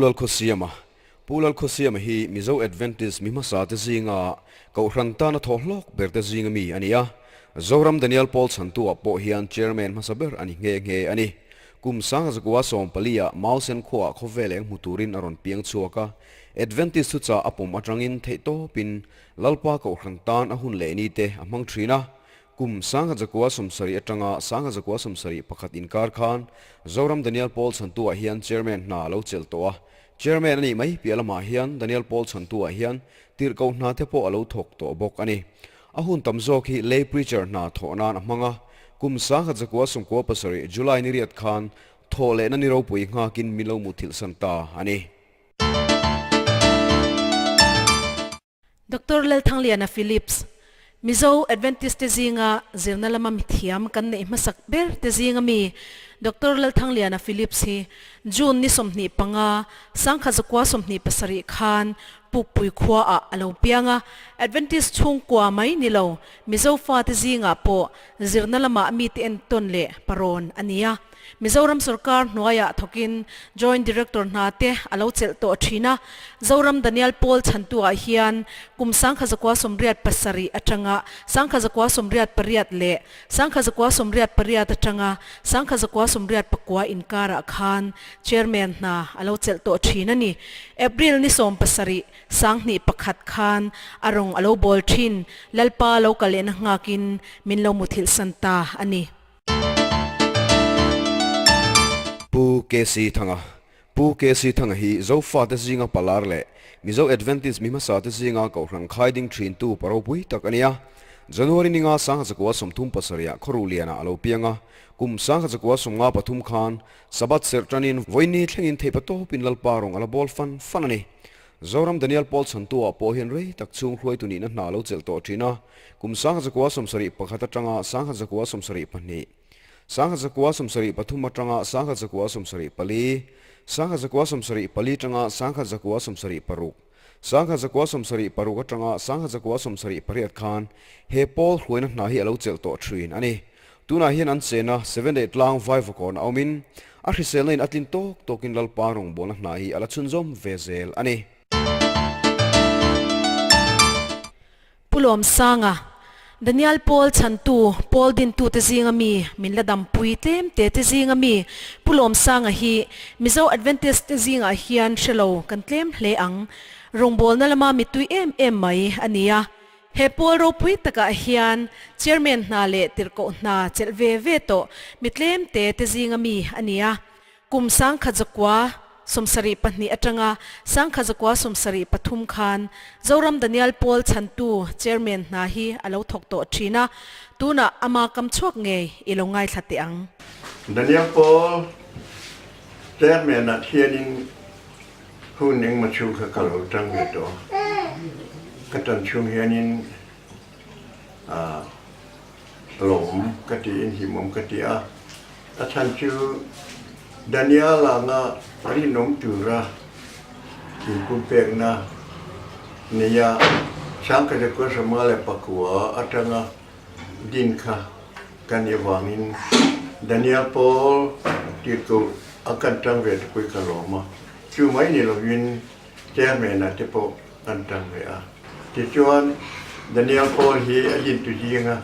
Lalkhawsiama Pu Lalkhawsiama hi Mizo Adventist mi hmasa te zinga Kohhran tana thawh hlawk ber te zinga mi a ni a. Zoram Daniel Paul chhantu-ah pawh hian Chairman hmasa ber a ni nghe nghe a ni. Kum Sangzakua Sawmpali-ah Mausen khuaah khawvel eng hmu turin a rawn piang chhuak a. Adventist thuchah a pawm atangin theihtawpin Lalpa Kohhran tan a hun leh ni te a hmang thin a. Kum Sangzakua 70 atanga Sangzakua 71 inkar khan Zoram Daniel Paul chhantu-ah hian Chairman hna a lo chelh tawh a. Chairman a nih mai piah lamah hian Daniel Paul chhantu-ah hian tirhkoh hna te pawh a lo thawk tawh bawk a ni. A hun tam zawk hi lay preacher hna thawh nan a hmang a, kum 1997 July ni riat khan thawh lehna ni ropui nghakin min lo muthilh san ta a ni. Doctor Lalthangliana Phillips, Mizo Adventist te zinga zirna lama mithiam kan neih hmasak ber te zinga mi Doctor Lalthangliana Phillips hi June ni 25, 1927 khan Pukpui khuaah a lo piang a, Adventist chhungkua mai ni lo Mizo fate zingah pawh zirna lamah mite entawn leh parawn a ni a. Mizoram sorkar hnuaiah thawkin Joint Director hna te a lo chelh tawh thin a, Zoram Daniel Paul chhantuah hian kum 1987 atanga 1988 leh 1988 atanga 1989 inkarah khan Chairman hna a lo chelh tawh thin a ni. April ni 17, 2001 khan a rawng a lo bawl thin, Lalpa lo kal lehna nghakin min lo muthilh san ta a ni. Pu KC Thanga Pu KC Thanga hi Zofate zinga palar leh Mizo Adventist mi hmasate zinga Kohhran khai ding thintu pa ropui tak a ni a. January ninga 1937 ah Khawruhlianah a lo piang a, kum 1953 khan Sabbath serh tanin vawiini thlengin theihpa tawpin Lalpa rawng a la bawl fan fan a ni. Zoram Daniel Paul chhantu-ah pawh hian rei tak chhung hruaitu nihna hna a lo chelh tawh thin a, kum 1971 atanga 1972, 1973 atanga 1974, 1974 atanga 1976, 1976 atanga 1978 khan he pawl hruaina hna hi a lo chelh tawh thin a ni. Tunah hian an chena Seven Day tlang Vaivakawn a awmin a hriselna in a tlin tawk tawkin Lalpa rawngbawlna hna hi a la chhunzawm ve zel a ni. Pu Lawmsanga, Daniel Paul chhantu, Paul dintute zinga mi, min la dampui tlem te te zinga mi Pu Lawmsanga hi Mizo Adventist te zingah hian hre lo kan tlem hle ang. Rawngbawlna lama mittui em em mai a ni a. He pawl ropui takah hian Chairman hna leh tirhkoh hna chelh ve ve tawh mi tlem te te zinga mi a ni a. Kum 1972 atanga 1973 khan Zoram Daniel Paul chhantu Chairman hna hi a lo thawk tawh thin a, tunah ama kam chhuak ngei i lo ngaithla teh ang. Daniel Paul Chairman-ah thianin Hun engmaw chhung kha ka lo tang ve tawh a, ka tan chhung hianin ah lawm ka tiin hlimawm ka ti a, a chhan chu Daniel anga rinawm tura inpumpekna neia Sangkhajakua Sawmnga leh Pakua atanga din kha ka nih avangin Daniel Paul tirtu a kan tang ve tupui ka lawm a, chu mai ni lovin Chairman-a te pawh kan tang ve a. Tichuan Daniel Paul hi a dintu zinga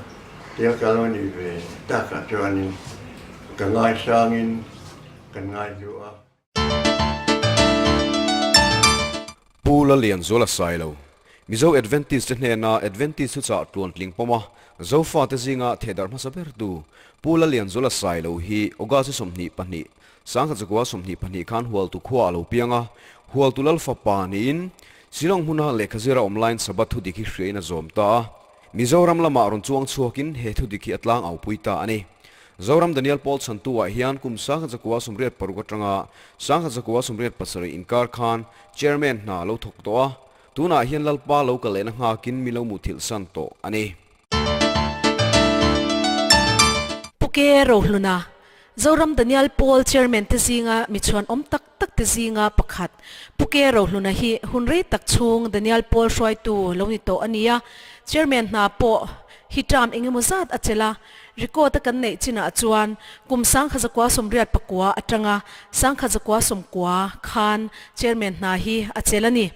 tel ka lo nih ve takah chuanin ka ngaisangin kan ngaihlu a. Pu Lalianzuala Sailo, Mizo Adventist te hnena Adventist thuchah tluantling pawm a, Zofate zinga thehdarh hmasa bertu Pu Lalianzuala Sailo hi August 22, 1922 khan Hualtu khua a lo piang a, Hualtu Lal fapa niin Shillong hmuna lehkha zira awm laiin Sabbath thudik hi hriain a zawm ta a, Mizoram lamah rawn chuang chhuakin he thudik hi a tlang aupui ta a ni. Zoram Daniel Paul chhantu ah hian kum 1986 atanga 1987 inkar khan Chairman hna lo thawk tawh a, tunah hian Lalpa lo kal lehna nghakin mi lo muthilh san tawh a ni. Pu Ke Rohluna, Zoram Daniel Paul Chairman te zinga mi chhuan awm tak tak te zinga pakhat Pu Ke Rohluna hi hun rei tak chhung Daniel Paul hruaitu lo ni tawh a ni a, Chairman hna pawh hi term engemaw zat a chelh a. Record a kan neih chinah chuan kum 1989 atanga 1990 khan Chairman hna hi a chelh a ni.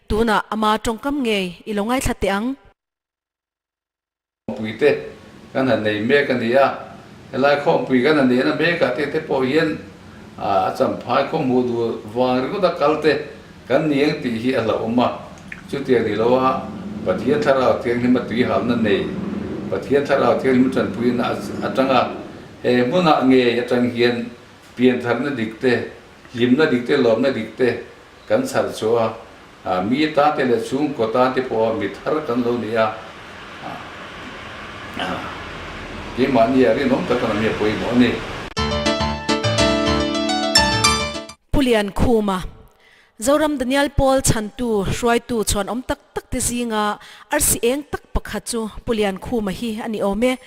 Tunah ama tawngkam ngei i lo ngaithla teh ang. Khawmpui te kan han nei mek a ni a, helai khawmpui kan han neihna mekah te te pawh hian a champhai khaw hmuh duh vang ringawt a kal te kan ni ang tih hi a hlauhawm a, chutiang ni lo a Pathian Thlarau Thianghlim a tuihalna nei, Pathian Thlarau Thianghlim tanpuina atanga he hmunah ngei atang hian piantharna dik te, hlimna dik te, lawmna dik te kan chhar chhuah a. Mi ta te leh chhungkaw ta te pawh mi thar kan lo ni a, keimahni a rinawm tak a mi a pawimawh a ni. Pu Liankhuma, Zoram Daniel Paul chhantu hruaitu chhuanawm tak tak te zinga arsi eng tak pakhat chu Pu Liankhuma hi a ni awm e.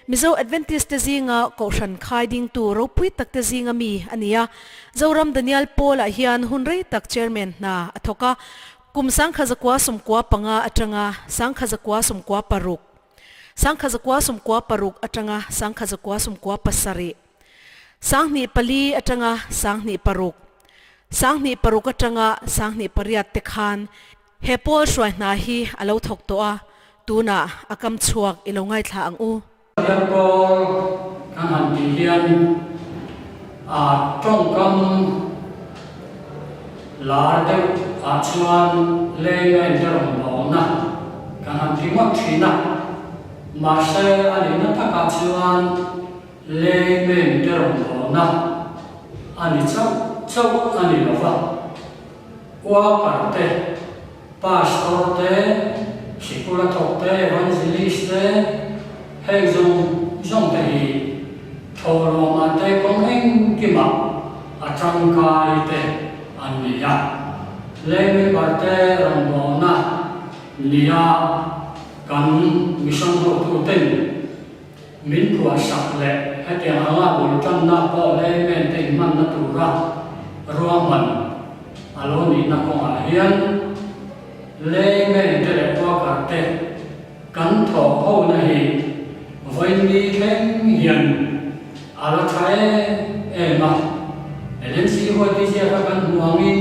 Mizo Adventist te zinga Kohhran khai dingtu ropui tak te zinga mi a ni a. Zoram Daniel Paul-ah hian hun rei tak Chairman hna a thawk a, kum 1995 atanga 1996, 1996 atanga 1997, 24 atanga 26, 26 atanga 28 te khan He pawl hruai hna hi a lo thawk tawh a, tunah a kam chhuak i lo ngaithla ang u. Pathian pawl kan han tih hian a tawngkam lar deuh ah chuan leng a inter-rawngbawlna kan han ti ngawt thin a, mahse a nihna takah chuan leng a inter-rawngbawlna a ni chauh chauh a ni lo va. Worker te, Pastor te, sikul a thawk te, Evangelist te, heng zawng zawng te hi thawhlawmah te kawng engkimah a tangkai te an ni a. Lay member te rawngbawlna nia kan mission hotuten Min phuahsak leh hetiang anga bul tanna pawh layman te inhmanna tura ruahman a lo nihna kawngah hian layman te leh worker te kan thawh hona hi vawiinni thleng hian a la tha em em a. LNC huaiti ziaka kan hmu angin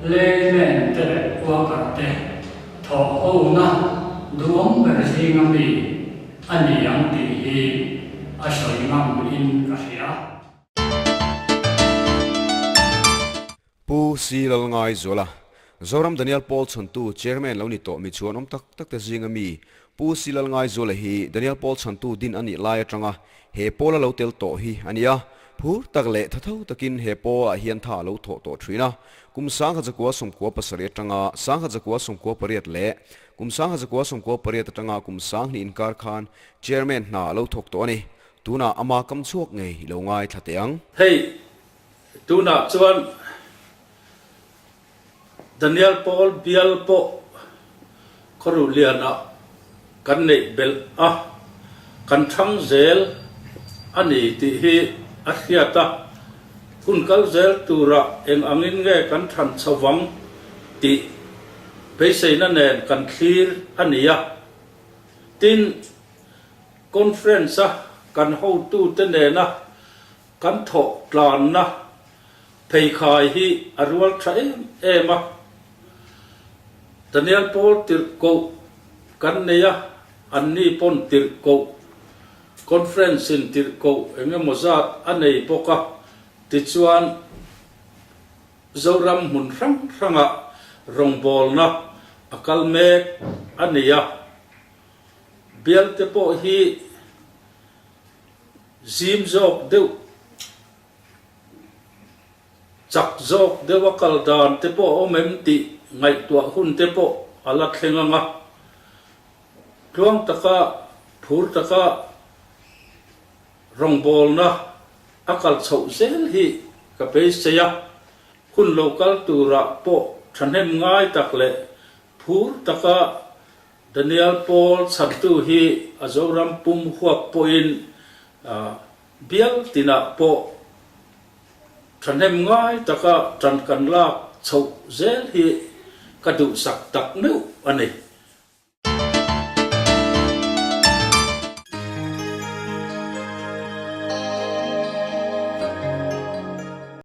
layman te leh worker te thawh hona duhawm ber zinga mi A ni ang tih hi a sawi ngam in ka hria. Pu C. Lalngaizuala, Zoram Daniel Paul chhantu Chairman lo ni tawh mi chuan awm tak tak te zinga mi Pu C. Lalngaizuala hi Daniel Paul chhantu din a nih lai atanga he pawl a lo tel tawh hi a ni a. Phur tak leh thatho takin he pawl ah hian tha a lo thawh tawh thin a. Kum 1997 atanga 1998 leh Kum 1998 atanga kum 2000 inkar khan Chairman hna a lo thawk tawh a ni. Tunah ama kam chhuak ngei i lo ngaithla teh ang. Hei, tunah chuan Daniel Paul bial pawh Khawruhlianah kan neih belh a, kan thang zel a ni tih hi a hriat a, hun kal zel turah eng angin nge kan than chho vang tih Beiseina nen kan thlir a ni a. Tin, conference-a kan hotute nena kan thawh tlanna pheikhai hi a rual tha em em a. Daniel Paul tirhkoh kan nei a, anni pawn tirhkoh, conference-in tirhkoh eng emaw zat a nei bawk a, tichuan, Zoram hmun hrang hrangah rawngbawlna a kal mek a ni a, bialte pawh hi zim zawk deuh, chak zawk deuh a kal dan te pawh a awm em tih ngaihtuah hun te pawh a la thleng ang a, tluang taka, phur taka Rawngbawlna a kal chhoh zel hi ka beisei a, hun lo kal turah pawh thahnem ngai tak leh phur taka Daniel Paul chhantu hi a Zoram pum huap pawhin bial tinah pawh thahnem ngai taka tan kan lak chhoh zel hi ka duhsak tak meuh a ni.